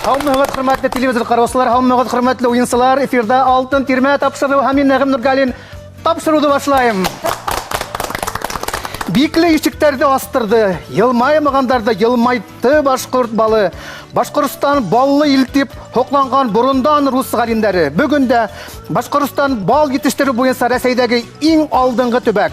Һаумыһығыҙ, хөрмәтле телевизор ҡараусылар, һаумыһығыҙ, хөрмәтле уйынсылар. Эфирҙа Алтын тирмә тапшырыу һәм мин Нәғим Нургалин тапшырыуҙы башлайым. Бикле ишектәрҙе астырҙы, йылмаймағандарҙы йылмайтты башҡорт балы. Башҡортостан баллы ил тип һоҡланған борондан рус ғалимдәре. Бөгөн дә Башҡортостан бал етештереү буйынса Рәсәйҙәге иң алдынғы төбәк.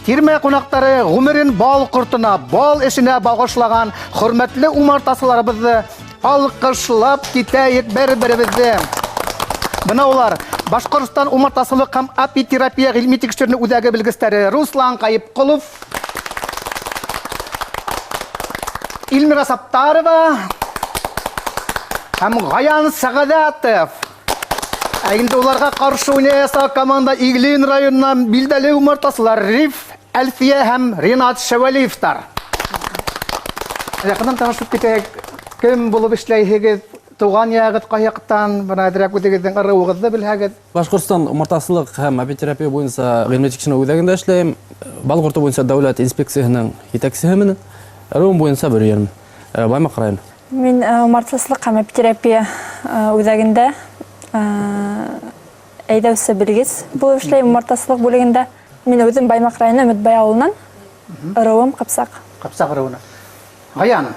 Тирмә ҡунаҡтары ғүмерен бал ҡортона, бал эшенә бағышлаған хөрмәтле умартасыларыбыҙҙы алҡышлап китәйек бер-беребеҙҙе. Бына улар Башҡортостан умартасылыҡ һәм апитерапия ғилми тикшеренеү үҙәге белгестәре Руслан Ҡайыпҡолов, Илмира Саттарова һәм Гаян Сәғәҙәтов. Ә инде уларға ҡаршы уйнаясаҡ команда Иглин районынан билдәле умартасылар Риф, Әлфиә һәм Ринат Шәвәлиевтар. Яҡындан танышып китәйек. Кем булып эшләйһегеҙ? Туған яғыҙ ҡай яҡтан? Бына әҙерәк үҙегеҙҙең ырыуығыҙҙы белһәгеҙ. Башҡортостан умартасылыҡ һәм апитерапия буйынса ғилми тикшеренеү үҙәгендә эшләйем. Бал ҡорто буйынса дәүләт инспекцияһының етәксеһемен. Ырыуым буйынса Бөрйәнмен. Баймаҡ районы. Мин умартасылыҡ һәм апитерапия үҙәгендә әйҙәүсе белгес булып эшләйем умартасылыҡ бүлегендә. Мин үҙем Баймаҡ районы Өмөтбай ауылынан, ырыуым Ҡыпсаҡ. Ҡыпсаҡ ырыуынан. Гаян.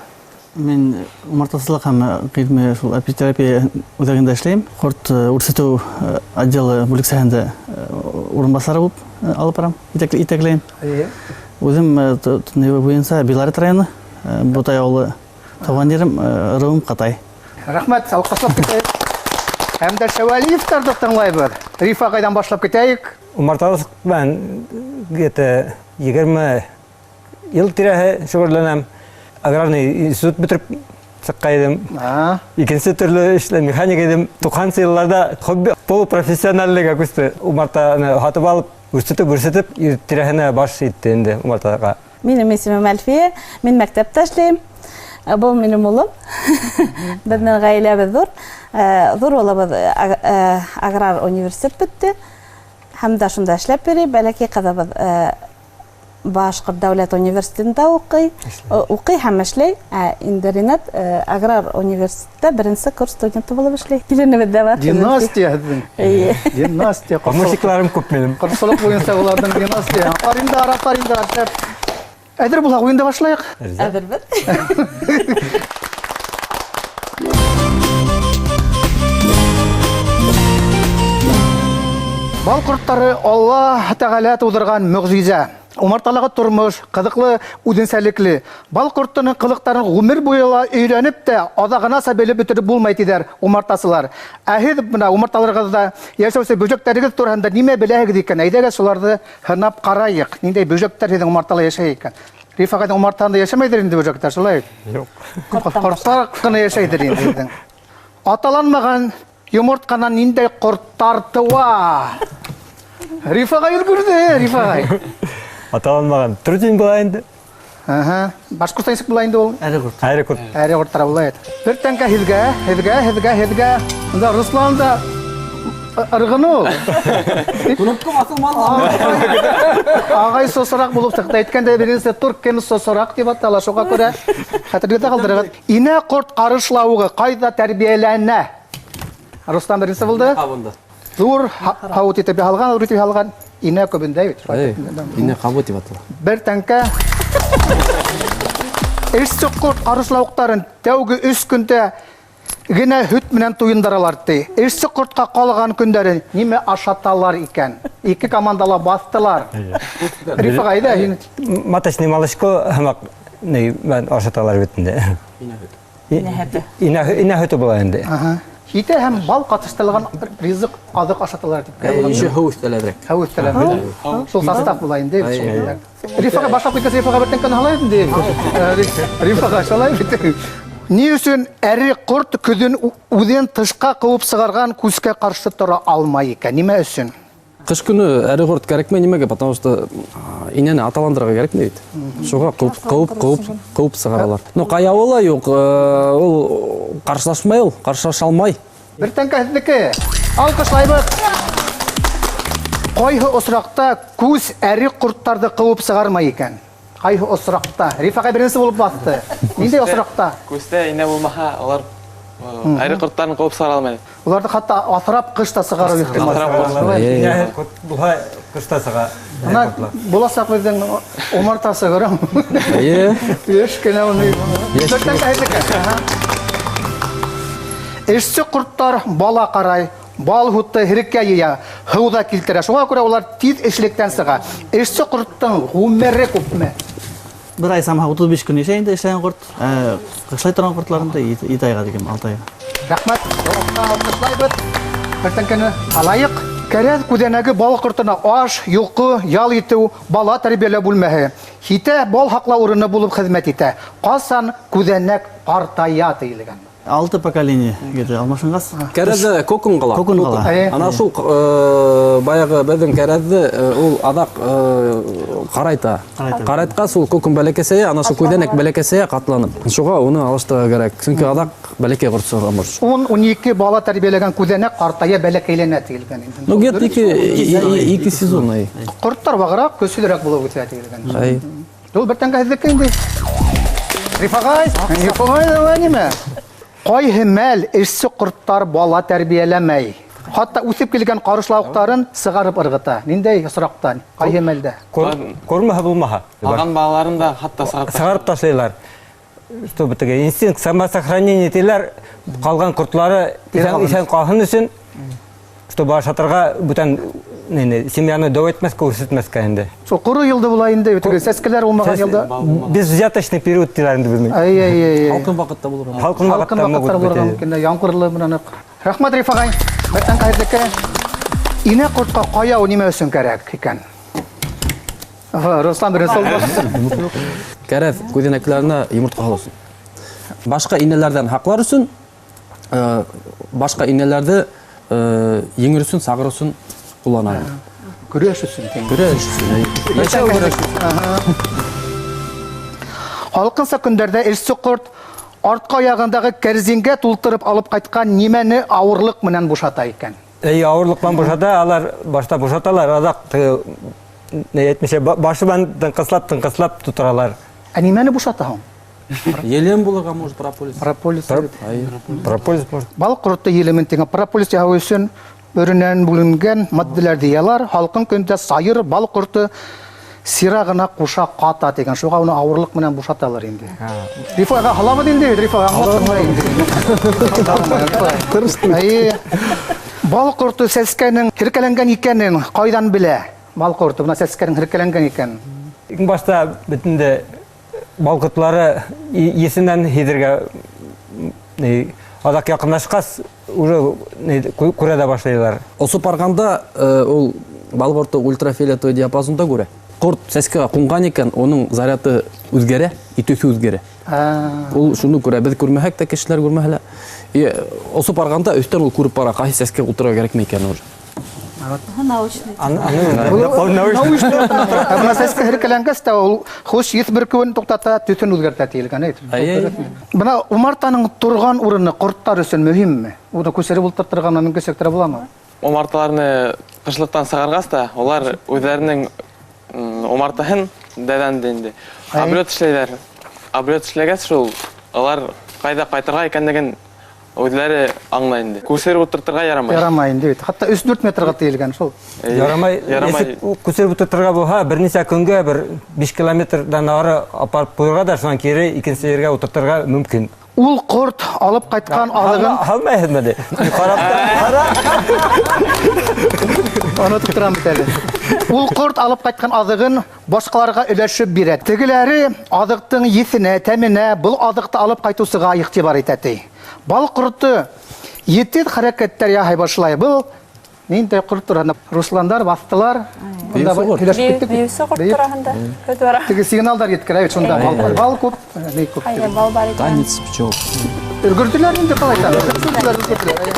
Мин умартасылыҡ һәм ғилми шул апитерапия үҙәгендә эшләйем. Ҡорт үрсетеү отделы бүлексәһендә урынбаҫары булып алып барам, итәкләйем. Үҙем буйынса Белорет районы, Бутай ауылы туған ерем, ырыуым Ҡатай. Рәхмәт, алҡышлап китәйек. Һәм дә Шәвәлиевтарҙы тыңлайбыҙ. Риф ағайҙан башлап китәйек. Умарталыҡ менән где-то 20 йыл тирәһе шөгыльләнәм. Аграрный институт бөтөрөп сыҡҡайным. Икенсе төрлө эшлә механик идем. 90 йылларда хобби полупрофессиональныйға күсте. Умартаны һатып алып, үрсетеп, үрсетеп, тирәһенә баш итте инде умартаға. Минем исемем Әлфия, мин мәктәптә эшләйем. Был минем улым. Беҙҙең ғаиләбеҙ ҙур. Ҙур улыбыҙ аграр университет бөттө. Һәм дә шунда эшләп йөрөй. Бәләкәй ҡыҙыбыҙ Башҡорт дәүләт университетында уҡый, уҡый һәм эшләй. Ә инде Ринат аграр университетта беренсе курс студенты булып эшләй. Киленебеҙ дә бар. Династия һеҙҙең. Эйе. Династия. Помощникларым күп минем. Ҡортсолоҡ буйынса уларҙың династия. Афариндар, афариндар, шәп. Әҙер булһаҡ, уйынды башлайыҡ. Әҙербеҙ. Бал ҡорттары Аллаһ Тәғәлә тыуҙырған мөғжизә. Умарталағы тормош ҡыҙыҡлы, үҙенсәлекле. Бал ҡортоноң ҡылыҡтарын ғүмер буйы ла өйрәнеп тә, аҙағынаса белеп бөтөрөп булмай, тиҙәр умартасылар. Ә һеҙ бына умарталарығыҙҙа йәшәүсе бөжәктәрегеҙ тураһында нимә беләһегеҙ икән? Әйҙәгеҙ шуларҙы һынап ҡарайыҡ. Ниндәй бөжәктәр һеҙҙең умартала йәшәй икән? Риф ағайҙың умартаһында йәшәмәйҙер инде бөжәктәр, шулай бит? Юҡ. Ҡорттар ҡына йәшәйҙер инде һеҙҙең. Аталанмаған йомортҡанан ниндәй ҡорттар тыуа? Риф ағай өлгөрҙө, Риф ағай. Аталанмаған трутень була инде. Ага. Башҡортса нисек була инде ул? Әре ҡорт. Әре ҡорт. Әре ҡорттар була ит. Бер тәңкә һеҙгә, һеҙгә, һеҙгә, һеҙгә. Унда Руслан да ырғыны ул. Кнопка басылманы. Ағай сосораҡ булып сыҡты. Әйткәндәй, беренсе тур кем сосораҡ тип атала. Шуға күрә хәтергә ҡалдырығыҙ. Инә ҡорт ҡарышлауығы ҡайҙа тәрбиәләнә? Руслан беренсе булды. Ҡабында. Ҙур һауыт итеп яһалған, ҙур итеп яһалған инә көбөндә бит. Инә ҡабы тип атала. Бер тәңкә. Эшсе ҡорт ҡарышлауыҡтарын тәүге 3 көндә генә һөт менән туйындыралар ти. Эшсе ҡортҡа ҡалған көндәрен нимә ашаталар икән? Ике командала баҫтылар. Риф ағай, әйҙә һин. Маточный молочко һымаҡ ни ашаталар бит инде. Инә һөтө. Инә инә һөтө була инде. Һите һәм бал ҡатыштырылған ризыҡ, аҙыҡ ашаталар тип. Еще һыу өҫтәләҙерәк. Һыу өҫтәлә. Шул состав була инде. Риф ағай башлап киткәс, Риф ағай бер тәңкәне һалай инде. Риф ағай шулай бит. Ни өсөн әре ҡорт көҙөн үҙен тышҡа ҡыуып сығарған күскә ҡаршы тора алмай икән? Нимә өсөн? Ҡыш көнө әре ҡорт кәрәкмәй нимәгә, потому что инәне аталандырырға кәрәкмәй бит. Шуға ҡыуып сығаралар. Но ҡаяуы ла юҡ, ул ҡаршылашмай ул, ҡаршылаша алмай. Бер тәңкә һеҙҙеке. Алҡышлайбыҙ. Ҡайһы осраҡта күс әре ҡорттарҙы ҡыуып сығармай икән? Ҡайһы осраҡта? Риф ағай беренсе булып баҫты. Ниндәй осраҡта? Күстә инә булмаһа, улар әре ҡорттарын ҡыуып сығара алмай. Уларҙы хатта аҫрап ҡыш та сығарыу ихтимал. Инәһе ҡорт булһа, ҡыш та сыға. Бына буласаҡ беҙҙең умартасы, күрәм. Эйе. Йәш кенә уны. Эшсе ҡорттар бала ҡарай, бал һуты һереккә йыя, һыу ҙа килтерә. Шуға күрә улар тиҙ эшлектән сыға. Эшсе ҡорттоң ғүмере күпме? Бер ай самаһы 35 көн йәшәй инде эшләгән ҡорт. Ҡышлай торған ҡортлар инде 7 айға тиклем, 6 айға. Рәхмәт. Алҡышлайбыҙ. Бер тәңкәне алайыҡ. Кәрәҙ күҙәнәге бал ҡортона аш, йоҡо, ял итеү, бала тәрбиәләү бүлмәһе. Хитә бал һаҡлау урыны булып хеҙмәт итә. Ҡасан күҙәнәк ҡартая тейелгән? 6 поколение где-то алмашынғас. Кәрәҙе кокон ҡала. Кокон ҡала. Әйе. Ана шул баяғы беҙҙең кәрәҙҙе ул аҙаҡ ҡарайта. Ҡарайта. Ҡарайтҡас ул кокон бәләкәсәйә, ана шул күҙәнәк бәләкәсәйә ҡатланып. Шуға уны алыштырырға кәрәк. Сөнки аҙаҡ бәләкәй ҡорт сығырға может. 10-12 бала тәрбиәләгән күҙәнәк ҡартая бәләкәйләнә тейелгән инде. Ну, где-то ике сезон, әй. Ҡорттар вағыраҡ, көслөрәк булып үҫә тейелгән. Әй. Ул бер тәңкә һеҙҙеке инде. Риф ағай, Риф ағай, давай нимә? Ҡайһы мәл эшсе ҡорттар бала тәрбиәләмәй. Хатта үҫеп килгән ҡарышлауыҡтарын сығарып ырғыта. Ниндәй осраҡта? Ҡайһы мәлдә? Кормаһа булмаһа. Алған балаларын да хатта сығарып Сығарып ташлайлар. Чтобы теге инстинкт самосохранения тиләр, ҡалған ҡортлары иҫән ҡалһын өсөн, чтобы ашатырға бүтән нәне, семьяны дәү итмәскә, үрсетмәскә инде. Шул ҡоро йылды була инде, бит сәскәләр булмаған йылда. Безвзяточный период тиләр инде беҙҙең. Ай, ай, ай, ай. Һалҡын ваҡытта булыр. Һалҡын ваҡытта Һалҡын ваҡыттар могут булырға быть. мөмкин, ямғырлы менән уҡ. Рәхмәт, Риф ағай. Бәттән ҡәһәрлеккә. Инә ҡортҡа ҡаяу нимә өсөн кәрәк икән? Аһа, Руслан беренсе булды. Кәрәҙ күҙәнәкләренә йомортҡа һалыу өсөн. Башҡа инәләрҙән һаҡлар өсөн, башҡа инәләрҙе еңер өсөн, сағыр өсөн ҡуллана. Көрәш өсөн. Көрәш өсөн, әй. Йәшәү көрәш өсөн. Һалҡынса көндәрҙә эшсе ҡорт артҡы аяғындағы кәрзингә тултырып алып ҡайтҡан нимәне ауырлыҡ менән бушата икән? Эй, ауырлыҡ менән бушата, алар башта бушаталар, аҙаҡ теге, не әйтмешә, башы менән тыңҡыслап, тыңҡыслап тутыралар. Ә нимәне бушата һуң? Елем булырға может прополис. Прополис. Ай. Прополис может. Бал ҡорто елемен тигән прополис яһау өсөн өренән бүленгән матдәләр дейәләр. Һалҡын көндә сайыр бал ҡорто сирағына ҡуша ҡата тигән. Шуға уны ауырлыҡ менән бушаталар инде. Рифаға һалабыҙ инде, Рифаға аңлаттым инде. Әйе. Бал ҡорто сәскәнең һеркәләнгән икәнен ҡайҙан белә? Бал ҡорто бына сәскәнең һеркәләнгән икәнен. Иң башта бит инде бал ҡортлары есенән һиҙергә, ни, аҙаҡ яҡынлашҡас уже ни, күрә ҙә башлайҙар. Осоп барғанда ул бал ҡорто ультрафиолетовый диапазонда күрә. Ҡорт сәскәгә ҡунған икән, уның заряды үҙгәрә, итөҫө үҙгәрә. Ул шуны күрә, беҙ күрмәһәк тә, кешеләр күрмәһә лә. И осоп барғанда өҫтән ул күреп бара, ҡайһы сәскәгә ултырырға кәрәкме икән уже. Научный. Научный. Ә бына сәскә һеркәләнгәс тә ул хуш еҫ бөркөүен туҡтата, төҫөн үҙгәртә тиелгән, әйт. Әйе. Бына умартаның торған урыны ҡорттар өсөн мөһимме? Уны күсереп ултыртырға мөмкинсектәр буламы? Умарталарны ҡышлыҡтан сығарғас та, улар үҙҙәренең умартаһын дәҙәнде инде. Әйе. Облет эшләйҙәр. Облет эшләгәс шул, улар ҡайҙа ҡайтырға икәнлеген үҙҙәре аңлай инде. Күсереп ултыртырға ярамай. Ярамай инде бит. Хатта өс-дүрт метрға тейелгән шул. Әйе. Ярамай. Ярамай. Нисек күсереп ултыртырға булһа, бер нисә көнгә бер 5 километрҙан ары апарып ҡуйырға да, шунан кире икенсе ергә ултыртырға мөмкин. Ул ҡорт алып ҡайтҡан аҙығын Һалмайһыҙмы ти? Ҡарап та, ҡара. Онотоп торам бит әле. Ул ҡорт алып ҡайтҡан аҙығын башҡаларға өләшеп бирә. Тегеләре аҙыҡтың еҫенә, тәменә, был аҙыҡты алып ҡайтыусыға иғтибар итә ти. Бал ҡорто етеҙ хәрәкәттәр яһай башлай. Был ниндәй ҡорт тураһында? Русландар баҫтылар. Унда Бейеүсе ҡорт. һөйләшеп киттек. Бейеүсе ҡорт Бейеү. тураһында һүҙ бара. Теге сигналдар еткерә бит шунда. Әйе. Бал күп, ни күп. Әйе, бал бар икән. Танец пчел. Өлгөрҙөләр инде, ҡалай итә? Өлгөрҙөләр, өлгөрҙөләр.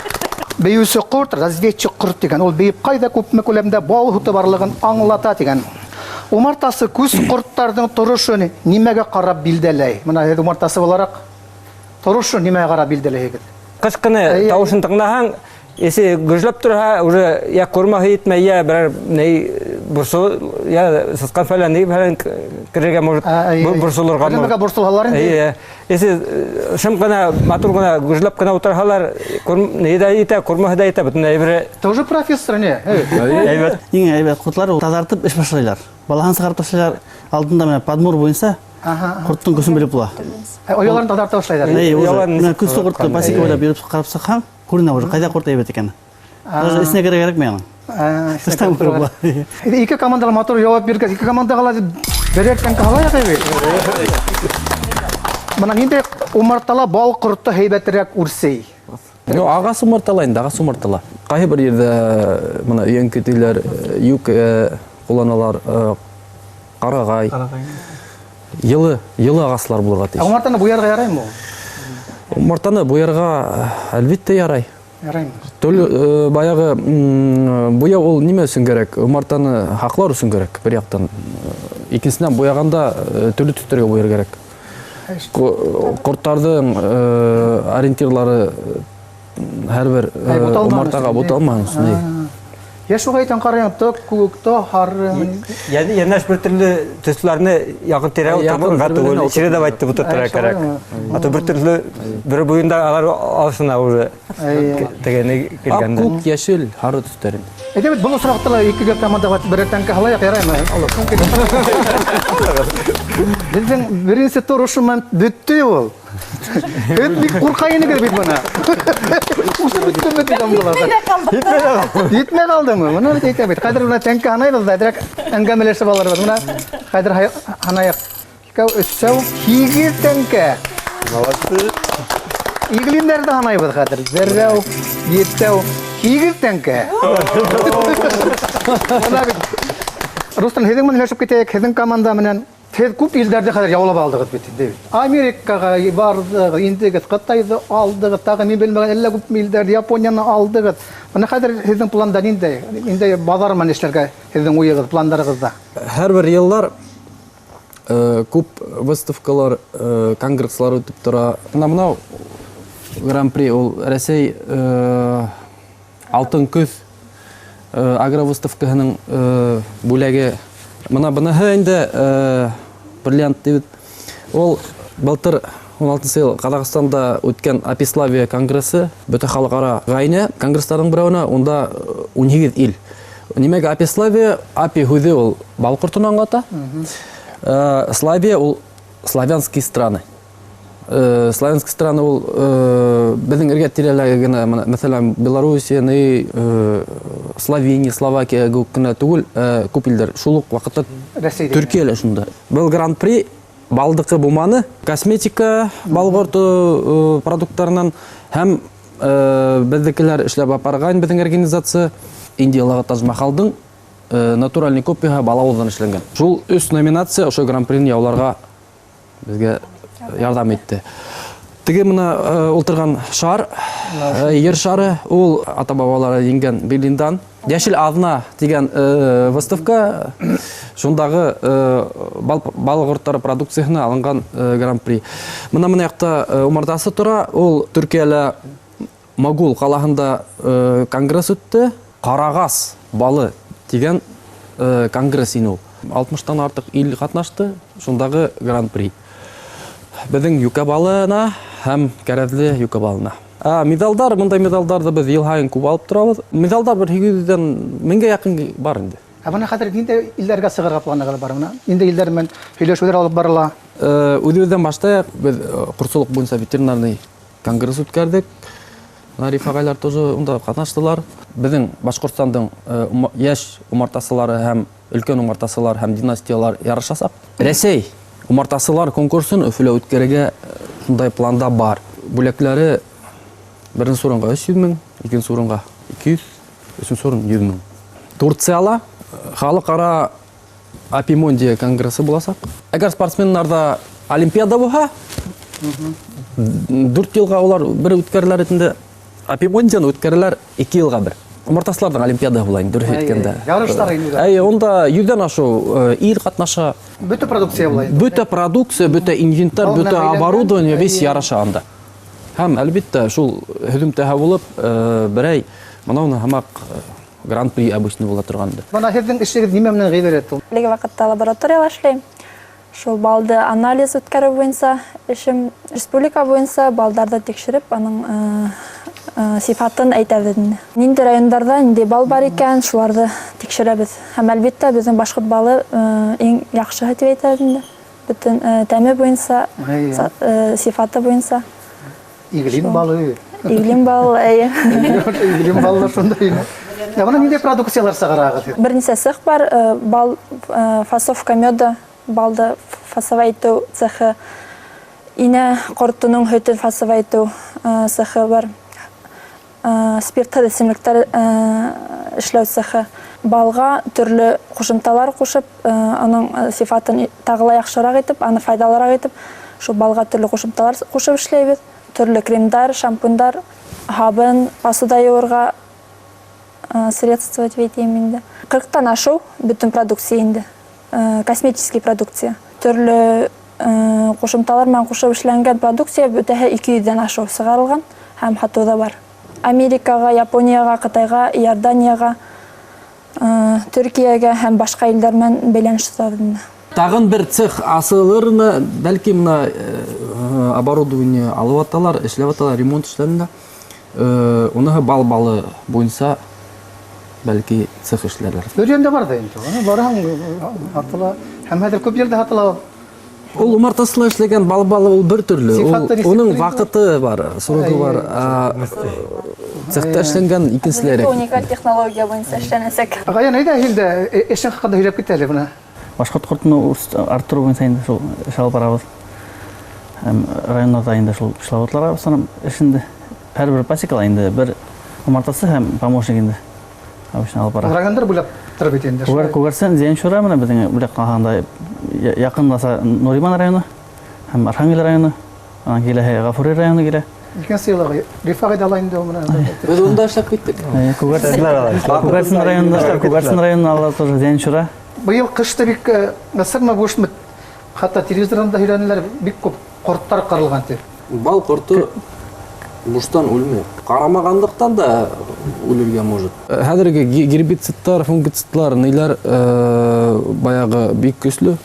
Бейеүсе корт, разведчик корт дигән. Ул бейеп кайда күпме күләмдә бал һуты барлыгын аңлата дигән. Умартасы күз кортларның торышын нимәгә карап билдәләй? Менә һеҙ умартасы буларак торышын нимәгә карап билдәләйһегеҙ? Ҡыш көнө тауышын тыңлаһаң, если гөжләп торһа, уже я кормаһы етмәй, я берәр ни борсо, я сысҡан фәлән ни фәлән керергә может, борсолорға может. Нимәгә борсолһалар инде? Эйе. Если шым ғына, матур ғына гөжләп кенә ултырһалар, ни ҙә итә, кормаһы да итә, бөтөн әйбере. Тоже профессор, не? Әйбәт. Иң әйбәт ҡортлар ул таҙартып эш башлайлар. Балаһын сығарып ташлайлар, алдында менә подмор буйынса ҡорттоң көсөн белеп була. Ояларын таҙарта башлайлар. Эйе, уже. Менә көслө ҡортто пасека буйлап йөрөп ҡарап сыҡһаң, күренә уже ҡайҙа ҡорт әйбәт икәне. Даже эсенә керергә кәрәкмәй аның. Тыштан күреп була. Ике командала матур яуап биргәс, ике командаға ла берәр тәңкә һалайыҡ бит. Бына ниндәй умартала бал ҡорто һәйбәтерәк үрсей? Ну, ағас умартала инде, ағас умартала. Ҡайһы бер ерҙә бына өйәңке тейҙәр, юк ҡулланалар, ҡарағай. Йылы, йылы ағаслар булырға тейеш. Ә умартаны буярға яраймы ул? Умартаны буярға, әлбиттә, ярай. Яраймы? Төрлө баяғы буяу ул нимә өсөн кәрәк? Умартаны һаҡлар өсөн кәрәк, бер яҡтан. Икенсенән, буяғанда төрлө төҫтәргә буяр кәрәк. Ҡорттарҙың ориентирлары һәр бер умартаға буталмаһын өсөн, әй. Я шуға әйтәм, ҡарайым, то күк, то һары. Йәнәш бер төрлө төҫләрне яҡын тирә ултырырға түгел, чередовать итеп ултыртырға кәрәк. А то бер төрлө бер буйында алар алышына уже тегене килгәндә. Ак, күк, йәшел, һары төҫтәрен. Әйҙә бит, был осраҡта ла икегә командаға берәр тәңкә һалайыҡ, яраймы? Беҙҙең беренсе тур ошо менән бөттө ул. Һеҙ бик ҡурҡа инегеҙ бит бына. Усы бөттөмө тигән була. Етмәй ҡалдымы? Бына бит әйтә бит. Хәҙер бына тәңкә һанайбыҙ ҙа, әҙерәк әңгәмәләшеп алырбыҙ. Бына хәҙер һанайыҡ. Икәү, өсәү, һигеҙ тәңкә. Молодцы. Иглиндәрҙе һанайбыҙ хәҙер. Берәү, етәү, һигеҙ тәңкә. Бына бит. Рустам, һеҙҙең менән һөйләшеп китәйек, һеҙҙең команда менән. Һеҙ күп илдәрҙе хәҙер яулап алдығыҙ бит инде. Америкаға барҙығыҙ, индегеҙ, Ҡытайҙы алдығыҙ, тағы мин белмәгән әллә күп илдәрҙе, Японияны алдығыҙ. Бына хәҙер һеҙҙең планда ниндәй? Ниндәй баҙар менән эшләргә һеҙҙең уйығыҙ, пландарығыҙҙа? Һәр бер йыллар күп выставкалар, конгресслар үтеп тора. Бына мынау Гран-при ул Рәсәй Алтын көҙ агровыставкаһының бүләге. Бына быныһы инде бриллиант тип. Ул былтыр ун алтынсы йыл Ҡаҙағстанда үткән Апиславия конгрессы, бөтә халыҡ-ара ғайнә конгресстарҙың берәүенә, унда ун һигеҙ ил. Нимәгә Апиславия? Апи һүҙе ул бал ҡортон аңлата. Славия ул славянские страны. Славянские страны ул беҙҙең эргә тирәләге генә, мына, мәҫәлән, Белоруссия, ни Словения, Словакия кеүек кенә түгел, күп илдәр. Шул уҡ ваҡытта Рәсәйҙә. Төркиә лә шунда. Был Гран-при балдыҡы булманы. Косметика бал ҡорто продукттарынан һәм беҙҙекеләр эшләп апарған беҙҙең организация Индиялағы Тадж-Махалдың натуральный копияһы балауыҙҙан эшләнгән. Шул өс номинация ошо Гран-прины яуларға беҙгә ярҙам итте. Теге мына ултырған шар, ер шары, ул ата-бабалары еңгән Берлиндан. Йәшел аҙна тигән выставка, шундағы бал ҡорттары продукцияһына алынған Гран-при. Мына мына яҡта умартасы тора, ул Төркиәлә Могул ҡалаһында конгресс үтте. Ҡарағас балы тигән конгресс ине ул. Алтмыштан артыҡ ил ҡатнашты, шундағы Гран-при. Беҙҙең йүкә балына һәм кәрәҙле йүкә балына. Медалдар, бындай медалдарҙы беҙ йыл һайын күп алып торабыҙ. Медалдар бер һигеҙ йөҙҙән меңгә яҡын бар инде. Ә бына хәҙер ниндәй илдәргә сығырға планығыҙ бар? Бына ниндәй илдәр менән һөйләшеүҙәр алып барыла? Үҙебеҙҙән баштайыҡ, беҙ ҡортсолоҡ буйынса ветеринарный конгресс үткәрҙек. Риф ағайлар тоже унда ҡатнаштылар. Беҙҙең Башҡортостандың йәш умартасылары һәм өлкән умартасылар һәм династиялар ярышасаҡ. Рәсәй умартасылар конкурсын Өфөлә үткәрергә шундай планда бар. Бүләкләре беренсе урынға өс йөҙ мең, икенсе урынға ике йөҙ, өсөнсө урын йөҙ мең. Турцияла халыҡ-ара Апимондия конгрессы буласаҡ. Әгәр спортсмендарҙа олимпиада булһа, дүрт йылға улар бер үткәреләр инде. Апимондияны үткәрәләр 2 йылға бер. Умартасыларҙың олимпиадаһы була инде, дөрөҫ әйткәндә. Ярыштар инде. Әйе, унда 100-дән ашыу ил ҡатнаша. Бөтә продукция була инде. Бөтә продукция, бөтә инвентарь, бөтә оборудование весь ярыша анда. Һәм әлбиттә шул һөҙөмтәһе булып, берәй мынауны һымаҡ гран-при обычный була торған инде. Бына һеҙҙең эшегеҙ нимә менән ғибәрәт ул? Әлеге ваҡытта лабораторияла эшләйем. Шул балды анализ үткәреү буйынса эшем республика буйынса балдарҙы тикшереп, аның сифатын әйтәбеҙ инде. Ниндәй райондарҙа ниндәй бал бар икән, шуларҙы тикшерәбеҙ. Һәм әлбиттә беҙҙең башҡорт балы иң яҡшыһы тип әйтәбеҙ инде. Бөтөн тәме буйынса, сифаты буйынса. Иглин балы. Иглин балы, әйе. Иглин балы шундай. Ә бына ниндәй продукциялар сығарағыҙ? Бер нисә цех бар, бал, фасовка меда, балды фасовать итеү цехы, инә ҡортоноң һөтөн фасовать итеү цехы бар. Спиртһыҙ эсемлектәр эшләү цехы. Балға төрлө ҡушымталар ҡушып, уның сифатын тағы ла яҡшыраҡ итеп, аны файҙалыраҡ итеп, шул балға төрлө ҡушымталар ҡушып эшләйбеҙ. Төрлө кремдар, шампундар, һабын, посуда йыуырға средства тип әйтәйем инде. 40-тан ашыу бөтөн продукция инде. Косметический продукция. Төрлө ҡушымталар менән ҡушып эшләнгән продукция бөтәһе 200-дән ашыу сығарылған һәм һатыуҙа бар. Америкаға, Японияға, Ҡытайға, Иорданияға, Төркиәгә һәм башҡа илдәр менән бәйләнеш тотабыҙ инде. Тағын бер цех асылырмы, бәлки мына оборудование алып аталар, эшләп аталар, ремонт эшләнде. Уныһы бал-балы буйынса бәлки цех эшләрләр. Бөрйәндә бар да инде. Уны бараһың һатыла. Һәм хәҙер күп ерҙә һатыла. Ул умартасыла эшләгән бал-балы ул бер төрлө. Уның ваҡыты бар, срогы бар. Цехта эшләнгән икенселәре. Уникаль технология буйынса эшләнәсәк. Гаян, әйҙә һин дә эшең хаҡында һөйләп кит әле бына. Башҡорт ҡортоно арттырыу буйынса инде шул эш алып барабыҙ. Һәм райондарҙа инде шул пчеловодлар арасынан эшенде. Һәр бер пасекала инде бер умартасы һәм помощник инде. Обычно алып бара. Райондар бүләп тора бит инде. Күгәрсен, Зиянчура менән беҙҙең бүләк ҡалғанда яҡынласа Нуриман районы һәм Архангел районы, анан киләһе Ғафури районы килә. Икенсе йылы Рифат ала инде ул менән. Беҙ унда эшләп киттек. Күгәрсен районында, Күгәрсен районында алар тоже Зиянчура. Быйыл ҡышты бик насырмы бушмы, хатта телевизорҙан да һөйләнеләр, бик күп ҡорттар ҡырылған тип. Бал ҡорто буштан үлмәй. Ҡарамағанлыҡтан да үлергә может. Хәҙерге гербицидлар, фунгицидлар, ниләр баяғы бик көслө.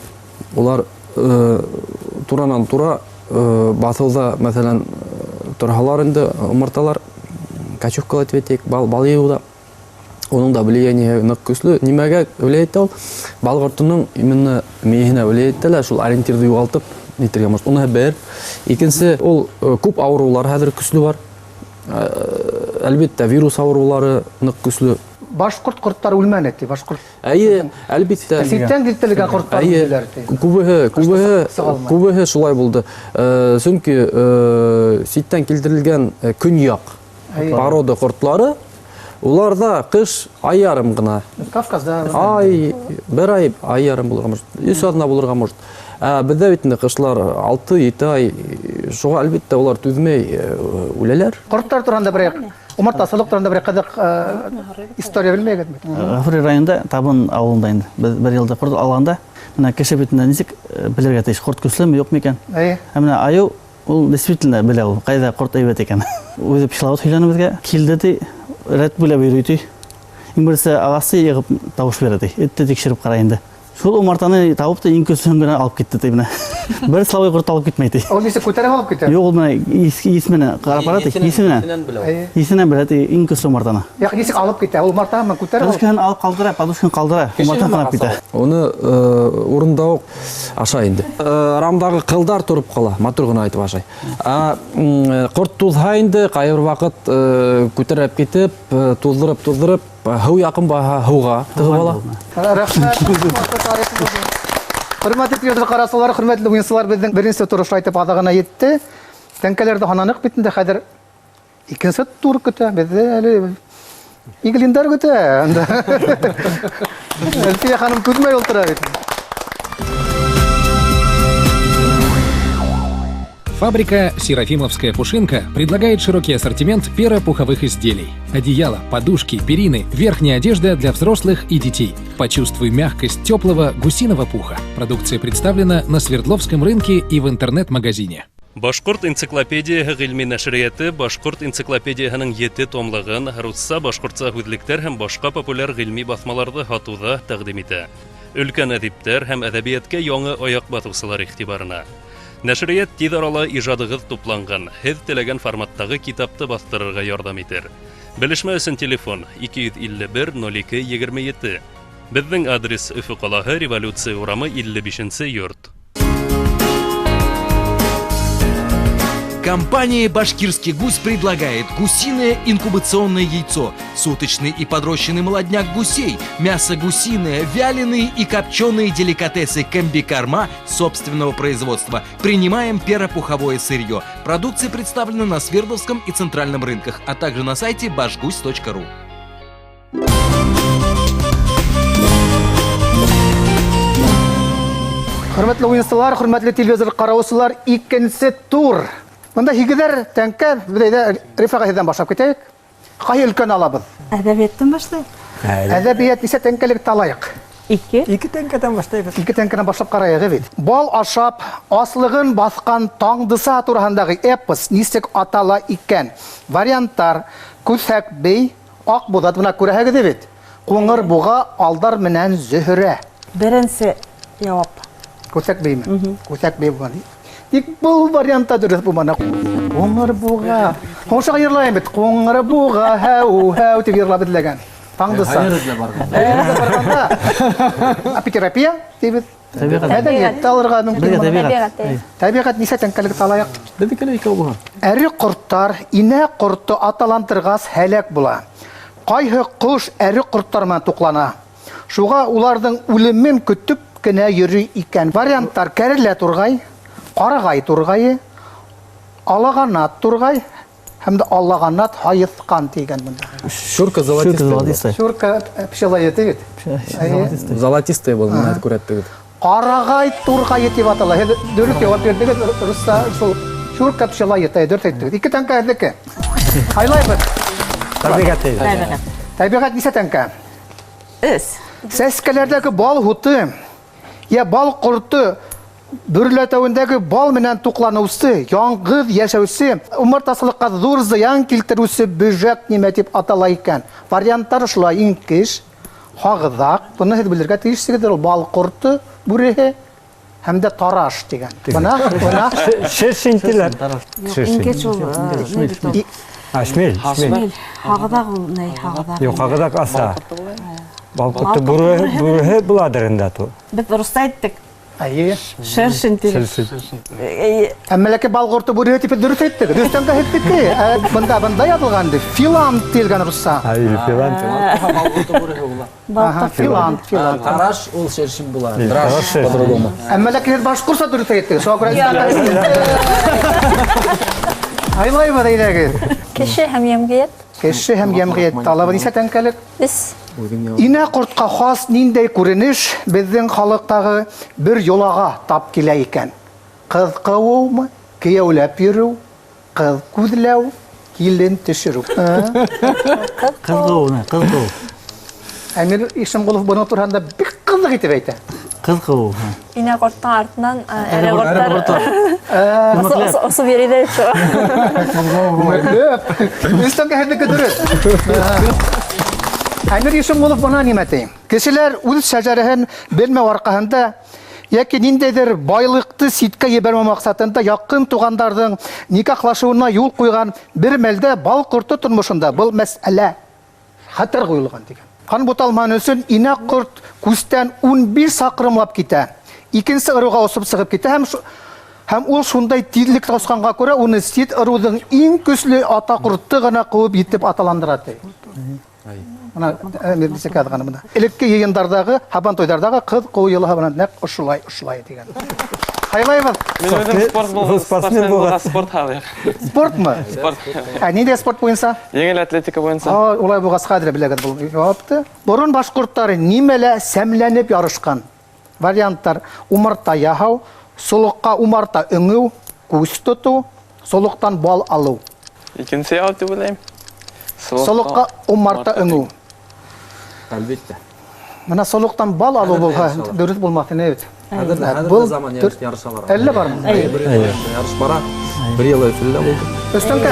Улар туранан тура баҫыуҙа, мәҫәлән, торһалар инде, умарталар, кочевкала тип әйтәйек, бал йыйыуҙа. Уның да влияние ныҡ көслө. Нимәгә влиять итә ул? Бал ҡортоноң именно мейеһенә влиять итә лә, шул ориентирҙы юғалтып нитергә может. Уныһы бер. Икенсе, ул күп ауырыулар хәҙер көслө бар. Әлбиттә, вирус ауырыулары ныҡ көслө. Башҡорт ҡорттары үлмәне ти, башҡорт. Әйе, әлбиттә. Ситтән килтерелгән ҡорттар үлделәр ти. Күбеһе шулай булды. Сөнки ситтән килтерелгән көньяҡ порода ҡортлары, уларҙа ҡыш ай ярым ғына. Кавказда. Ай, бер ай, ай ярым булырға может, өс аҙна булырға может. Ә беҙҙә бит инде ҡышлар 6-7 ай, шуға әлбиттә улар түҙмәй үләләр. Ҡорттар тураһында берәй, умартасылыҡ тураһында берәй ҡыҙыҡ история белмәйегеҙме? Ғафури районында Табын ауылында инде беҙ бер йылда ҡорт алғанда, бына кеше бит инде нисек белергә тейеш, ҡорт көслөмө, юҡмы икән? Әйе. Ә менә айыу ул действительно белә ул, ҡайҙа ҡорт әйбәт икән. Үҙе пчеловод һөйләне беҙгә, килде ти, рәт бүләп йөрөй ти. Иң беренсе ағасты йығып тауыш бирә ти, этте тикшереп ҡарай инде. Шул умартаны табып та иң көслөһөн генә алып китте ти менә. Бер слабый ҡорт алып китмәй ти. Ул нисек күтәреп алып китә? Юҡ, ул менә исеменә ҡарап бара ти, исеменә. Исеменән белә ул. Әйе. Исеменән белә ти, иң көслө умартаны. Яҡ, нисек алып китә? Ул умартаны менән күтәреп алып Подушкаһын алып ҡалдыра, подушкаһын ҡалдыра, Кеше умартаны һымаҡ ҡанап китә. аса. Уны урында уҡ ашай инде. Рамдағы ҡылдар тороп ҡала, матур ғына итеп ашай. Ә ҡорт туҙһа инде, ҡайһы бер ваҡыт күтәреп китеп, туҙҙырып, туҙҙырып, һыу яҡын баһа һыуға тығып ала. Рәхмәт. Хөрмәтле телевизор ҡараусылар, хөрмәтле уйынсылар, беҙҙең беренсе тур ошолай итеп аҙағына етте. Тәңкәләрҙе һананыҡ бит инде, хәҙер икенсе тур көтә, беҙҙе әле Иглиндар көтә. Анда. Әлфиә ханым түҙмәй ултыра бит. Фабрика «Серафимовская пушинка» предлагает широкий ассортимент перопуховых изделий. Одеяло, подушки, перины, верхняя одежда для взрослых и детей. Почувствуй мягкость теплого гусиного пуха. Продукция представлена на Свердловском рынке и в интернет-магазине. Башҡорт энциклопедияһы ғилми нәшриәте Башҡорт энциклопедияһының 7 томлығын, русса-башҡортса һүҙлектәр һәм башҡа популяр ғилми баҫмаларҙы һатыуҙа тәҡдим итә. Өлкән әҙиптәр һәм әҙәбиәткә яңы аяҡ баҫыусылар иғтибарына. Нәшриәт тиҙ арала ижадығыҙ тупланған, һеҙ теләгән форматтағы китапты баҫтырырға ярҙам итер. Белешмә өсөн телефон 251 02 27. Беҙҙең адрес: Өфө ҡалаһы, Революция урамы, 55 йорт. Компания «Башкирский гусь» предлагает гусиное инкубационное яйцо, суточный и подрощенный молодняк гусей, мясо гусиное, вяленые и копченые деликатесы, комбикорма собственного производства. Принимаем перопуховое сырье. Продукция представлена на Свердловском и Центральном рынках, а также на сайте башгусь.ру. Хөрмәтле уйынсылар, хөрмәтле телевизор ҡараусылар, икенсе тур. Бында һигеҙәр тәңкә, беҙ әйҙә Рифаға һеҙҙән башлап китәйек. Ҡайһы өлкәне алабыҙ? Әҙәбиәттән башлайыҡ. Әҙәбиәт нисә тәңкәлек талайыҡ? 2. 2 тәңкәдән башлайбыҙ. 2 тәңкәнән башлап ҡарайыҡ бит. Бал ашап, аслығын баҫҡан Таңдыса тураһындағы эпос нисек атала икән? Варианттар: Күҫәк бей, Аҡбуҙат, бына күрәһегеҙ бит. Ҡуңыр буға, Алдар менән Зөһрә. Беренсе яуап. Күҫәк бейме? Күҫәк бей булған. Тик был вариантта дөрөҫ булманы. Ҡуңыр буға. Һуңшаға йырлайым бит. Ҡуңыр буға, һәү, һәү тип йырлап бетләгән. Таңдыса. Барғанда. Апитерапия тибеҙ. Әҙәбиәтте алырға мөмкин. Тәбиғәт. Тәбиғәт нисә тәңкәлек талайыҡ? Беҙҙеке лә икәү булған. Әре ҡорттар инә ҡорто аталандырғас һәләк була. Ҡайһы ҡош әре ҡорттар менән туҡлана. Шуға уларҙың үлемен көтөп кенә йөрөй икән. Варианттар: кәрелә турғай, ҡарағай турғайы, алағанат турғай һәм дә алағанат һайыҫҡан тигән бында. Шурка золотистая. Шурка пчела бит. Золотистая был, мына күрәттегеҙ. Ҡарағай турғайы тип атала. Һеҙ дөрөҫ яуап бирҙегеҙ, русса шул шурка пчела дөрөҫ әйттегеҙ. 2 тәңкә һеҙҙеке. Һайлайбыҙ. Тәбиғәт. Тәбиғәт нисә тәңкә? 3. Сәскәләрҙәге бал һуты йә бал ҡорто бөрләтәүендәге бал менән туҡланыусы, яңғыҙ йәшәүсе, умартасылыҡҡа ҙур зыян килтереүсе бөжәк нимә тип атала икән? Варианттар шулай: иңкеш, һағыҙаҡ, быны һеҙ белергә тейешһегеҙ, ул бал ҡорто бүреһе һәм дә тараш тигән. Бына, бына. Шершень тиләр. Иңкеш ул. Шмель, шмель. Һағыҙаҡ ул ни, һағыҙаҡ. Юҡ, һағыҙаҡ аса. Бал ҡорто бүреһе буладыр инде ул. Беҙ русса әйттек. Әйе. Шершень тиләр. Әммә ләкин бал ҡорто бүреһе тип дөрөҫ әйттек. Дөрөҫтән дә әйттек. Бында, бында яҙылған ди. Филант тиелгән русса. Әйе, филант. Бал ҡорто бүреһе була. Филант, филант. Тараш ул шершень була. Драш по-другому. Әммә ләкин башҡортса дөрөҫ әйттек. Шуға күрә Һайлайбыҙ әйҙәгеҙ. Кеше һәм йәмғиәт. Кеше һәм йәмғиәт талабы нисә тәңкәлек? 3. Инә ҡортҡа хас ниндәй күренеш беҙҙең халыҡтағы бер йолаға тап килә икән? Ҡыҙ ҡыуыумы, кейәүләп йөрөү, ҡыҙ күҙләү, килен төшөрөү. Ҡыҙ ҡыуыу, ҡыҙ ҡыуыу. Әмир Ишемғолов бының тураһында бик ҡыҙыҡ итеп әйтә. Ҡыҙ ҡыуыу. Инә ҡорттоң артынан әре ҡорттар осоп йөрөй шул. Өстәнгә һеҙҙеке дөрөҫ. Әмир Ишемғолов бына нимә ти? Кешеләр үҙ шәжәрәһен белмәү арҡаһында йәки ниндәйҙер байлыҡты ситкә ебәрмәү маҡсатында яҡын туғандарҙың никахлашыуына юл ҡуйған бер мәлдә бал ҡорто тормошонда был мәсьәлә хәтәр ҡуйылған тигән. Ҡан буталмаһын өсөн инә ҡорт күстән 15 саҡрымлап китә. Икенсе ырыуға осоп сығып китә һәм ул шундай тиҙлектә осҡанға күрә уны сит ырыуҙың иң көслө ата ҡорто ғына ҡыуып етеп аталандыра ти. Бына Әмир нисек яҙғаны бында. Элекке йыйындарҙағы, һабантуйҙарҙағы ҡыҙ ҡыуыу йолаһы бына нәҡ ошолай, ошолай тигән. Һайлайбыҙ. Мин үҙем спортсмен булғас, спорт һайлайыҡ. Спортмы? Спорт. Ә ниндәй спорт буйынса? Еңел атлетика буйынса. Улай булғас хәҙер беләгеҙ был яуапты. Борон башҡорттары нимәлә сәмләнеп ярышҡан? Варианттар: умарта яһау, солоҡҡа умарта өңөү, күз тоту, солоҡтан бал алыу. Икенсе яуап тип уйлайым. Солоҡҡа умарта өңөү. Әлбиттә. Мына солоҡтан бал алыу булһа, дөрөҫ булмаҫ ине бит. Хәҙер Был заман ярышалар. Әллә бармы? Бер ярыш бара. Бер йыл Өфөлә булды. Өстәнкә.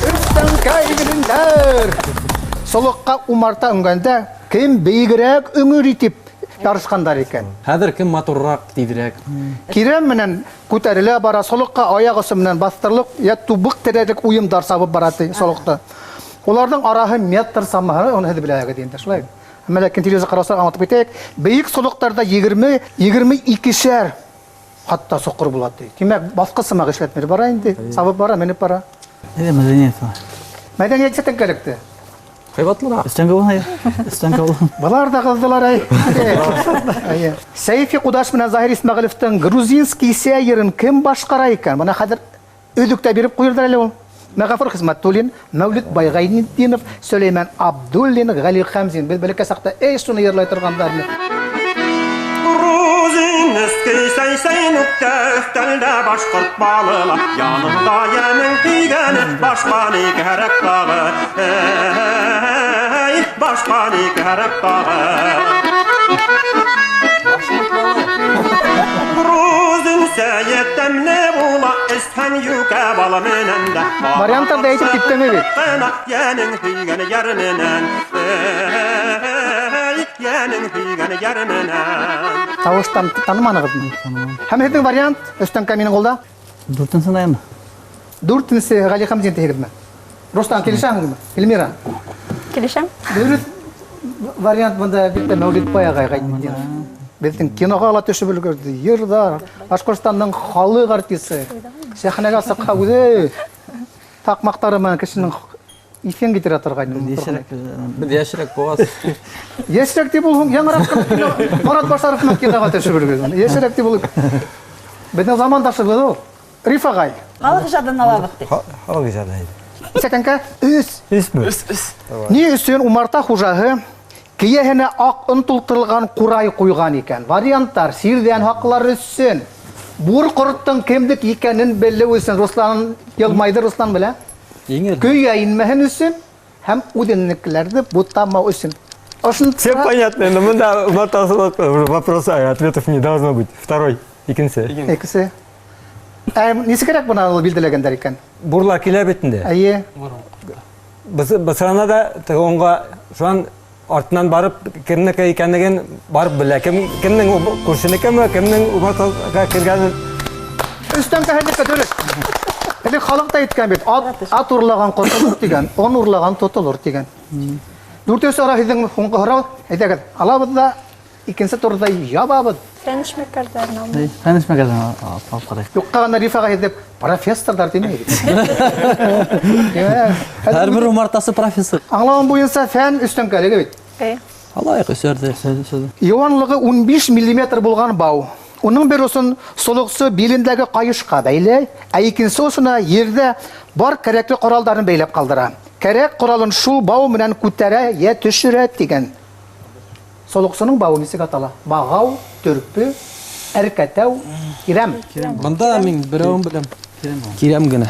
Өстәнкә игелендәр. Солоҡҡа умарта өңгәндә кем бейегерәк өңөр итеп ярышҡандар икән. Хәҙер кем матурыраҡ, тиҙерәк. Кирәм менән күтәрелә бара, солоҡҡа аяҡ осо менән баҫтырылып, я тубыҡ терәлек уйымдар сабып бара ти солоҡта. Уларҙың араһы метр самаһы, уны һеҙ беләһегеҙ инде, шулай. Әммә ләкин телевизор ҡараусылар аңлатып китәйек. Бейек солоҡтарҙа 22-шәр хатта соҡор була ти. Тимәк, баҫҡыс сымаҡ эшләтмәй бара инде, сабып бара, менеп бара. Әйҙә, мәҙәниәт. Мәҙәниәт сәтәнкәлекте. Ҡыйбатлыраҡ. Өҫтәнге булһын, өҫтәнге булһын. Былар да ҡыҙҙылар, әй. Әйе. Сәйфи Ҡудаш менән Заһир Исмәғилевтең грузинский сәйерен кем башҡара икән? Бына хәҙер өҙөк тә биреп ҡуйырҙар әле ул. Мәғәфүр Хизмәтуллин, Мәүлит Байғайнетдинов, Сөләймән Абдуллин, Ғәли Хәмзин. Беҙ бәләкәй саҡта эй шуны йырлай торғандар. Грузинский сәй-сәй нүктә өҫтәлдә башҡорт балыла, янында йәнең һөйгәне, башҡа ни кәрәк тағы? Эй, башҡа ни кәрәк тағы? Грузин сәйе тәмле була, эсһәң йүкә балы менән дә. Варианттарҙы әйтеп киттеме бит? Йәнең һөйгәне йәр менән. Эй, йәнең һөйгәне йәр менән. Тауыштан таныманығыҙмы? Һәм һеҙҙең вариант өҫтән минең ҡулда? Дүртенсе наймы? Дүртенсе Ғәли Хәмзин тиһегеҙме? Руслан, килешәһеңме? Эльмира? Килешәм. Дөрөҫ вариант бында әлбиттә Мәүлитбай ағай Ғәйнетдинов. Беҙҙең киноға ла төшөп өлгөрҙө, йырҙар, Башҡортостандың халыҡ артисы. Сәхнәгә сыҡһа үҙе таҡмаҡтары менән кешенең иҫен китерә торғайны. Беҙ йәшерәк булғас. Йәшерәк тип ул һуң яңыраҡ ҡына кино, Марат Башаров менән киноға төшөп өлгөргән. Йәшерәк тип ул. Беҙҙең замандашыбыҙ ул. Риф ағай. Халыҡ ижадын алабыҙ тип. Халыҡ ижады. Сәтәнкә, өс. Өсмө? Өс, өс. Ни өсөн умарта хужаһы кейәһенә аҡ он тултырылған ҡурай ҡуйған икән? Варианттар: сирҙән һаҡлар өсөн, бур ҡорттоң кемдек икәнен белеү өсөн. Руслан йылмайҙы, Руслан белә. Еңел. Көйә инмәһен өсөн һәм үҙенекеләрҙе бутамау өсөн. Ошон Все понятно, но мында умартасылыҡ вопроса, ответов не должно быть. Второй, икенсе. Икенсе. Нисек бына ул билдәләгәндәр икән? Бурлар килә бит инде. Әйе. Бысрана да теге онға шунан артынан барып кемнеке икәнлеген барып белә. Кемнең күршенекеме, кемнең умартаға кергәнен. Өстән кәһәнлеккә дөрөҫ. Элек халыҡ та әйткән бит, ат урлаған ҡотолор тигән, он урлаған тотолор тигән. Дүртенсе һорау һеҙҙең һуңғы һорау. Әйҙәгеҙ, алабыҙ ҙа икенсе турҙа ябабыҙ. Фән эшмәкәрҙәрен алмай. Эй, фән эшмәкәрҙәрен алып ҡарайыҡ. Юҡҡа ғына Риф ағай һеҙҙе профессорҙар тимәй бит. Һәр бер умартасы профессор. Аңлауым буйынса фән өҫтәңкәлеге бит. Эй. Алайыҡ өсәрҙе. Йыуанлығы 15 миллиметр булған бау. Уның бер осон солоҡсо билендәге ҡайышҡа бәйләй, ә икенсе осона ерҙә бар кәрәкле ҡоралдарын бәйләп ҡалдыра. Кәрәк ҡоралын шул бау менән күтәрә йә төшөрә тигән. Солоҡсоноң бауы нисек атала? Бағау, төрпө, әркәтәү, кирәм. Бында мин берәүен беләм. Кирәм генә.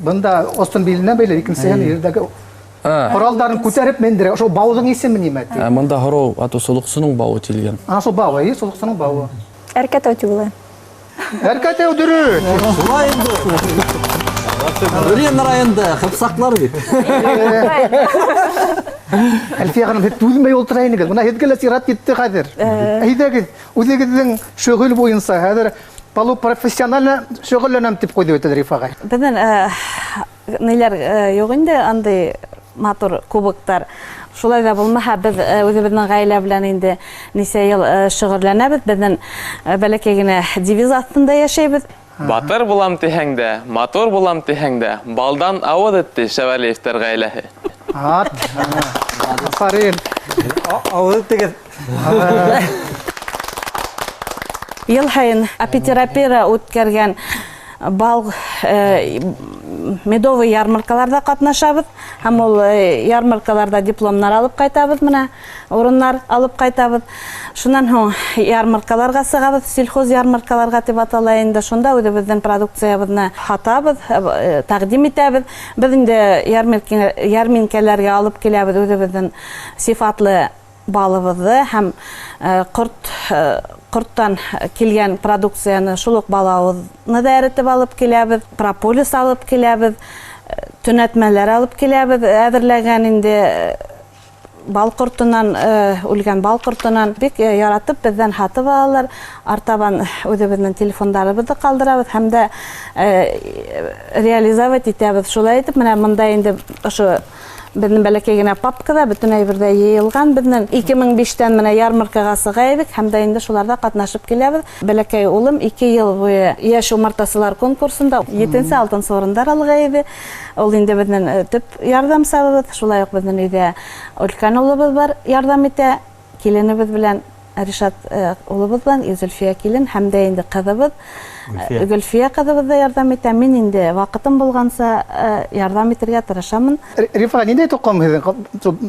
Бында остон биленән бәйләй, икенсеһен ерҙәге ҡоралдарын күтәреп мендерә. Ошо бауҙың исеме нимә ти? Бында һорау, ато солоҡсоноң бауы тилгән. Ана шул бауы, эйе, солоҡсоноң бауы. Әркәтәү тип уйлайым. Әркәтәү дөрөҫ. Шулай инде. Бөрйән районында ҡыпсаҡлар бит. Әлфиә ханым, һеҙ түҙмәй ултыра инегеҙ. Бына һеҙгә лә сират етте хәҙер. Әйҙәгеҙ, үҙегеҙҙең шөғөл буйынса хәҙер полупрофессионально шөғөлләнәм тип ҡуйҙы бит Риф ағай. Беҙҙең ниләр юҡ инде, андай матур кубоктар. Шулай ҙа булмаһа, беҙ үҙебеҙҙең ғаилә белән инде нисә йыл шөғөлләнәбеҙ. Беҙҙең бәләкәй генә девиз аҫтында йәшәйбеҙ. Батыр булам тиһәң дә, матур булам тиһәң дә, балдан ауыҙ итте Шәвәлиевтәр ғаиләһе. Ат. Афарин. Ауыҙ иттегеҙ. Йыл һайын апитерапия үткәргән бал Медовый ярмаркаларҙа ҡатнашабыҙ һәм ул ярмаркаларҙа дипломнар алып ҡайтабыҙ, менә урыннар алып ҡайтабыҙ. Шунан һуң ярмаркаларға сығабыҙ, сельхоз ярмаркаларға тип атала инде. Шунда үҙебеҙҙең продукциябыҙны һатабыҙ, тәҡдим итәбеҙ. Беҙ инде ярминкәләргә алып киләбеҙ үҙебеҙҙең сифатлы балыбыҙҙы һәм ҡорттан килгән продукцияны, шул уҡ балауыҙны да эретеп алып киләбеҙ, прополис алып киләбеҙ, төнәтмәләр алып киләбеҙ, әҙерләгән инде бал ҡортонан, үлгән бал ҡортонан бик яратып беҙҙән һатып алалар. Артабан үҙебеҙҙең телефондарыбыҙҙы ҡалдырабыҙ һәм дә реализовать итәбеҙ. Шулай итеп, менә бында инде ошо беҙҙең бәләкәй генә папкала бөтөн әйберҙә йыйылған. Беҙҙең 2005-тән менә ярмаркаға сыға идек һәм дә инде шуларҙа ҡатнашып киләбеҙ. Бәләкәй улым 2 йыл буйы йәш умартасылар конкурсында 7-6 урындар алға ине. Ул инде беҙҙең төп ярҙамсыбыҙ. Шулай уҡ беҙҙең өйҙә өлкән улыбыҙ бар, ярҙам итә. Киленебеҙ белән Ришат улыбыҙ белән Зөлфиә килен һәм дә инде ҡыҙыбыҙ Гөлфиә ҡыҙыбыҙ ҙа ярҙам итә. Мин инде ваҡытым булғанса ярҙам итергә тырышамын. Рифа, ниндәй тоҡом һеҙҙең?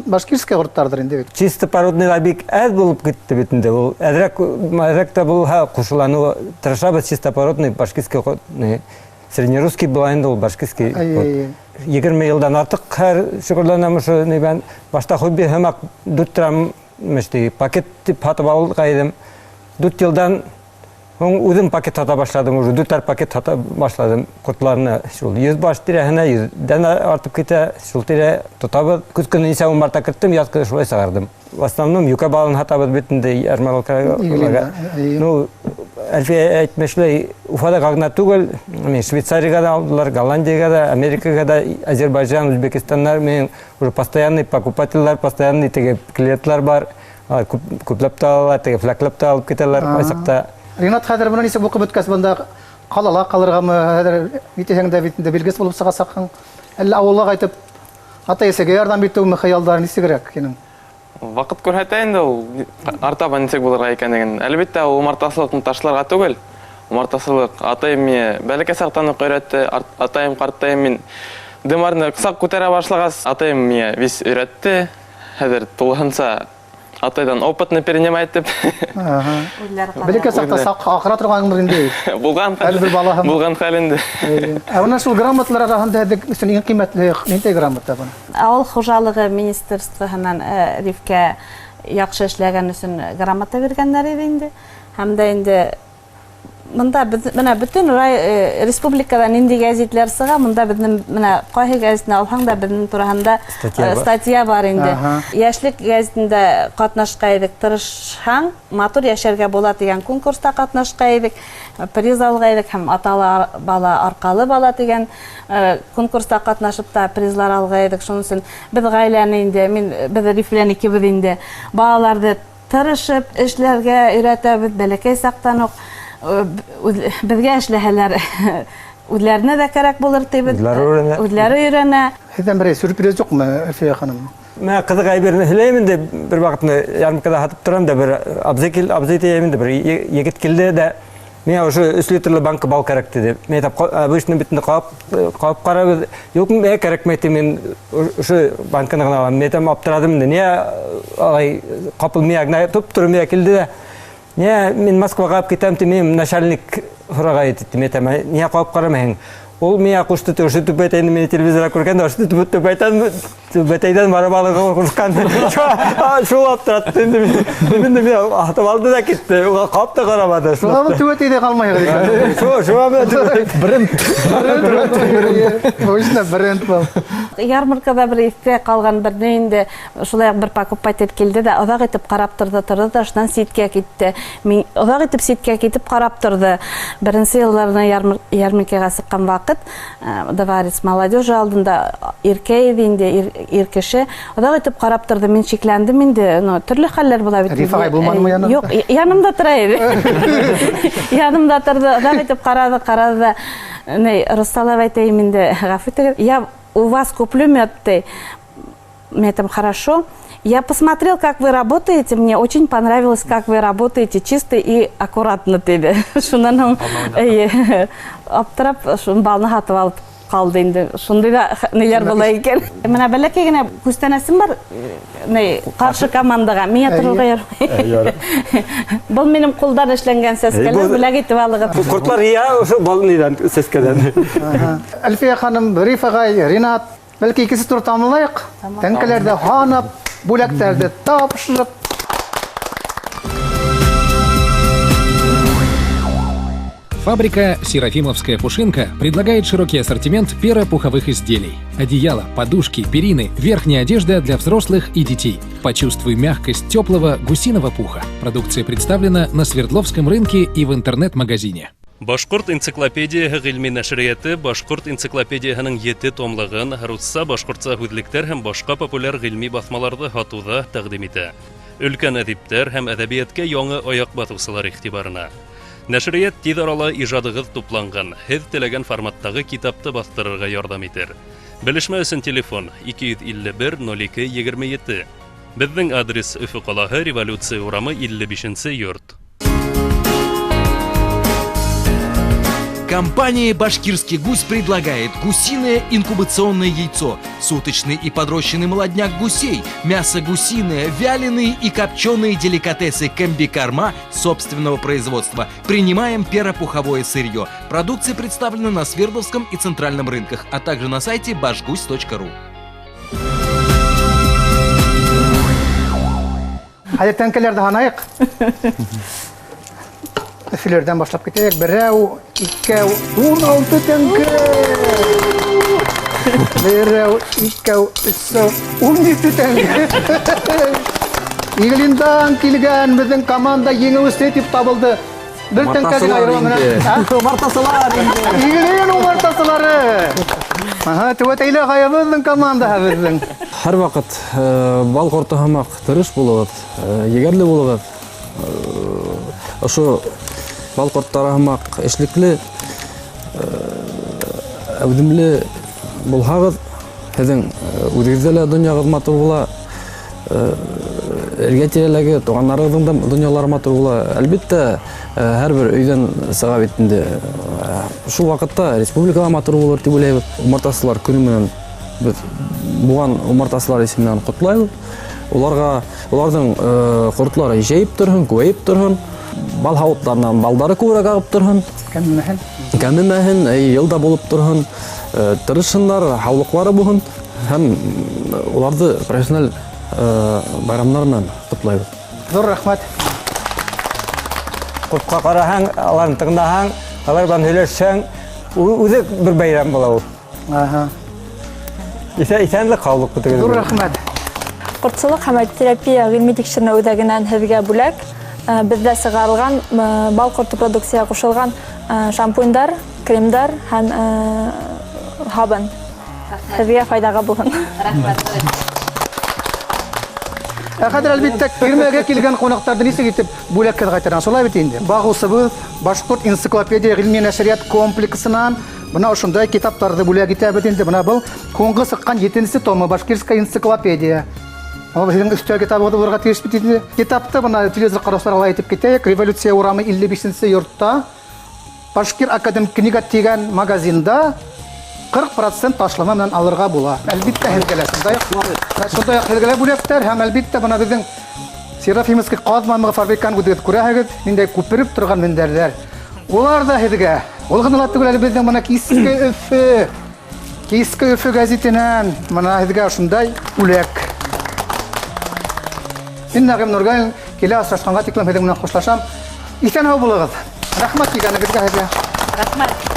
Башкирский ҡорттарҙыр инде бит. Чисто породныйлар бик әҙ булып китте бит инде. Ул әҙерәк тә булһа ҡушыланыу тырышабыҙ чисто породный башкирский ҡорт. Среднерусский була инде ул башкирский. 20 йылдан артыҡ хәҙер шөғөлләнәм ошо нибән. Башта хобби һымаҡ 4 грамм мешти пакет тип һатып алғайҙым. 4 йылдан һуң үҙем пакет һата башладым, уже 4 пакет һата башладым ҡортларны. Шул 100 баш тирәһенә 100-дән артып китә, шул тирә тотабыҙ. Көҙ көнө нисә умарта керттем, яҙ көнө шулай сығарҙым. В основном юкә балын һатабыҙ бит инде ярмаркаларға. Ну, Әлфиә әйтмешләй, Уфада ғына түгел, мин Швейцарияға да алдылар, Голландияға да, Америкаға да, Азербайжан, Үзбекистаннар, мин уже постоянный покупательлар, постоянный теге клиентлар бар. Күпләп тә алалар, теге фләкләп тә алып китәләр ҡайсаҡта. Ринат, хәҙер бына нисек уҡып бөткәс, бында ҡалала ҡалырғамы, хәҙер итәһең дә бит инде белгес булып сығасаҡһың. Әллә ауылға ҡайтып атай-әсәгә ярҙам итеүме, хыялдар нисегерәк һинең? Ваҡыт күрһәтә инде ул артабан нисек булырға икәнлеген. Әлбиттә, ул умартасылыҡны ташларға түгел. Умартасылыҡ атайым мине бәләкәй саҡтан уҡ өйрәтте. Атайым, ҡартайым мин дымарны саҡ күтәрә башлағас, атайым мине вис өйрәтте. Хәҙер тулыһынса атайҙан опытны перенимать итеп. Бәләкәй саҡта саҡ аҡыра торғаныңдыр инде. Булған хәл. Бер балаһым. Булған хәл инде. Ә бына шул грамоталар араһында һеҙҙең өсөн иң ҡиммәтле ниндәй грамота бына? Ауыл хужалығы министерствоһынан Рифкә яҡшы эшләгән өсөн грамота биргәндәр ине инде. Һәм дә инде бында беҙ, бына бөтөн республикала ниндәй гәзитләр сыға, бында беҙҙең бына ҡайһы гәзитне алһаң да беҙҙең тураһында Статья бар. статья бар инде. Йәшлек гәзитендә ҡатнашҡа идек, тырышһаң, матур йәшәргә була тигән конкурста ҡатнашҡа идек, приз алға идек һәм аталы бала, арҡалы бала тигән конкурста ҡатнашып та призлар алға идек. Шуның өсөн беҙ ғаиләне инде, мин, беҙ Риф белән икебеҙ инде балаларҙы тырышып эшләргә өйрәтәбеҙ бәләкәй саҡтан уҡ. Беҙгә эшләһәләр, үҙләренә дә кәрәк булыр тибеҙ. Үҙләре өйрәнә. Үҙләре өйрәнә. Һеҙҙән берәй сюрприз юҡмы, Әлфиә ханым? Мә ҡыҙыҡ әйберне һөйләйем инде, бер ваҡытны ярмаркала һатып торам да, бер абзый кил, абзый тием инде, бер егет килде дә, миңә ошо өс литрлы банка бал кәрәк тиде. Мин әйтәм, обычно бит инде ҡабып ҡарабыҙ. Юҡ, миңә кәрәкмәй ти, мин ошо банканы ғына алам. Мин әйтәм, аптырадым инде, ниңә алай ҡапыл миңә генә туп-тура миңә килде дә, ниңә мин Москваға алып китәм ти, мин начальник һорарға итте, мин әйтәм, ниңә ҡабып ҡарамайһың? Ул миңә ҡушты, ти, ошо түбәтәйне мине телевизорға күргән дә, ошо түбәтәйҙән барып алырға ҡушҡан. Шул аптыратты инде мине. Инде мин һатып алды да китте, уға ҡап та ҡараманы. Шуға был түбәтәйҙә ҡалмайһығыҙ икән. Шуға мин түбәтәй. Бренд. Точно бренд был. Ярмаркала бер иҫтә ҡалған бер ни инде, шулай уҡ бер покупатель килде дә, оҙаҡ итеп ҡарап торҙо, торҙо да, шунан ситкә китте. Мин оҙаҡ итеп ситкә китеп ҡарап торҙо. Беренсе йылдарына ярминкәгә сыҡҡан ваҡыт, Дворец молодежи алдында иркә ине инде, ир кеше. Оҙаҡ итеп ҡарап торҙо, мин шикләндем инде, ну, төрлө хәлләр була бит. Риф ағай булманымы янында? Юҡ, янымда тора ине. Янымда торҙо, оҙаҡ итеп ҡараны, ҡараны да, ни, руссалап әйтәйем инде, ғәфү итегеҙ. Я у вас куплю мед, ты. Мне там хорошо. Я посмотрел, как вы работаете, мне очень понравилось, как вы работаете, чисто и аккуратно тебе. Шунан һуң, эйе, аптырап, шун балны һатып алып ҡалды инде. Шундай ҙа ниләр була икән. Менә бәләкәй генә күстәнәсем бар, ни, ҡаршы командаға. Миңә торорға ярамай. Был минең ҡулдан эшләнгән сәскәләр, бүләк итеп алығыҙ. Ҡортлар йыя ошо бал ниҙән, сәскәлән. Әлфиә ханым, Риф ағай, Ринат, бәлки икенсе тур тамамлайыҡ. Тәңкәләрҙе һанап, бүләктәрҙе тапшырып. Фабрика «Серафимовская пушинка» предлагает широкий ассортимент перопуховых изделий. Одеяло, подушки, перины, верхняя одежда для взрослых и детей. Почувствуй мягкость теплого гусиного пуха. Продукция представлена на Свердловском рынке и в интернет-магазине. Башҡорт энциклопедияһы ғилми нәшриәте Башҡорт энциклопедияһының 7 томлығын, русса, башҡортса һүҙлектәр һәм башҡа популяр ғилми баҫмаларҙы һатыуҙа тәҡдим итә. Өлкән әҙиптәр һәм әҙәбиәткә яңы аяҡ баҫыусылар иғтибарына. Нәшриәт тиҙ арала ижадығыҙ тупланған, һеҙ теләгән форматтағы китапты баҫтырырға ярҙам итер. Белешмә өсөн телефон 251 02 27. Беҙҙең адрес Өфө ҡалаһы, Революция урамы 55 йорт. Компания «Башкирский гусь» предлагает гусиное инкубационное яйцо, суточный и подрощенный молодняк гусей, мясо гусиное, вяленые и копченые деликатесы комбикорма собственного производства. Принимаем перопуховое сырье. Продукция представлена на Свердловском и Центральном рынках, а также на сайте башгусь.ру. Хәҙер тәңкәләрҙе һанайыҡ. Өфөләрҙән башлап китәйек. Берәү, икәү, 16 тәңкә. Берәү, икәү, өсәү, 17 тәңкә. Иглиндан килгән беҙҙең команда еңеүсе тип табылды. Бер тәңкә генә айырма менән. Умартасылар инде. Иглин умартасылары. Аһа, түбәтәйле ағайыбыҙҙың командаһы беҙҙең. Һәр ваҡыт бал ҡорто һымаҡ тырыш булығыҙ, егәрле булығыҙ. Ошо бал ҡорттары һымаҡ эшлекле, әүҙемле булһағыҙ, һеҙҙең үҙегеҙҙә лә донъяғыҙ матур була, эргә тирәләге туғандарығыҙҙың да донъялары матур була. Әлбиттә, һәр бер өйҙән сыға бит инде. Шул ваҡытта республикала матур булыр тип уйлайбыҙ. Умартасылар көнө менән беҙ булған умартасылар исеменән ҡотлайбыҙ. Уларҙың ҡортлары ишәйеп торһон, күбәйеп торһон, бал һауыттарынан балдары күберәк ағып торһон. Кәмемәһен. Кәмемәһен, йыл да булып торһон. Тырышһындар, һаулыҡлары булһын һәм уларҙы профессиональ байрамдар менән ҡотлайбыҙ. Ҙур рәхмәт. Ҡортҡа ҡараһаң, аларны тыңлаһаң, алар менән һөйләшһәң, үҙе бер байрам була ул. Иҫәнлек һаулыҡ бөтөгөҙгә. Ҙур рәхмәт. Ҡортсолоҡ һәм терапия ғилми тикшеренеү үҙәгенән һеҙгә бүләк. Беҙҙә сығарылған бал ҡорто продукцияға ҡушылған шампуньдар, кремдар һәм һабын. Һеҙгә файҙаға булһын. Рәхмәт. Ә хәҙер әлбиттә тирмәгә килгән ҡунаҡтарҙы нисек итеп бүләккә ҡайтарған? Шулай бит инде. Бағыусыбыҙ Башҡорт энциклопедия ғилми нәшриәт комплексынан бына ошондай китаптарҙы бүләк итәбеҙ инде. Бына был һуңғы сыҡҡан 7-нсе томы Башкирская энциклопедия. Ул һеҙҙең өҫтәл китабығыҙ булырға тейеш бит инде. Китапты бына телевизор ҡараусыларға ла әйтеп китәйек. Революция урамы 55-нсе йортта Башкир академик книга тигән магазинда 40% ташлама менән алырға була. Әлбиттә һеҙгә лә шундай уҡ һеҙгә лә бүләктәр һәм әлбиттә бына беҙҙең Серафимовский ҡаҙ мамығы фабрикаһын үҙегеҙ күрәһегеҙ, ниндәй күпереп торған мендәрҙәр. Улар ҙа һеҙгә. Ул ғына ла түгел, әле беҙҙең бына Киске Өфө, Киске Өфө гәзитенән бына һеҙгә ошондай бүләк. Мин Нәғим Нурғалин, килә осрашҡанға тиклем һеҙҙең менән хушлашам. Иҫән һау булығыҙ. Рәхмәт килгәнегеҙгә һеҙгә. Рәхмәт.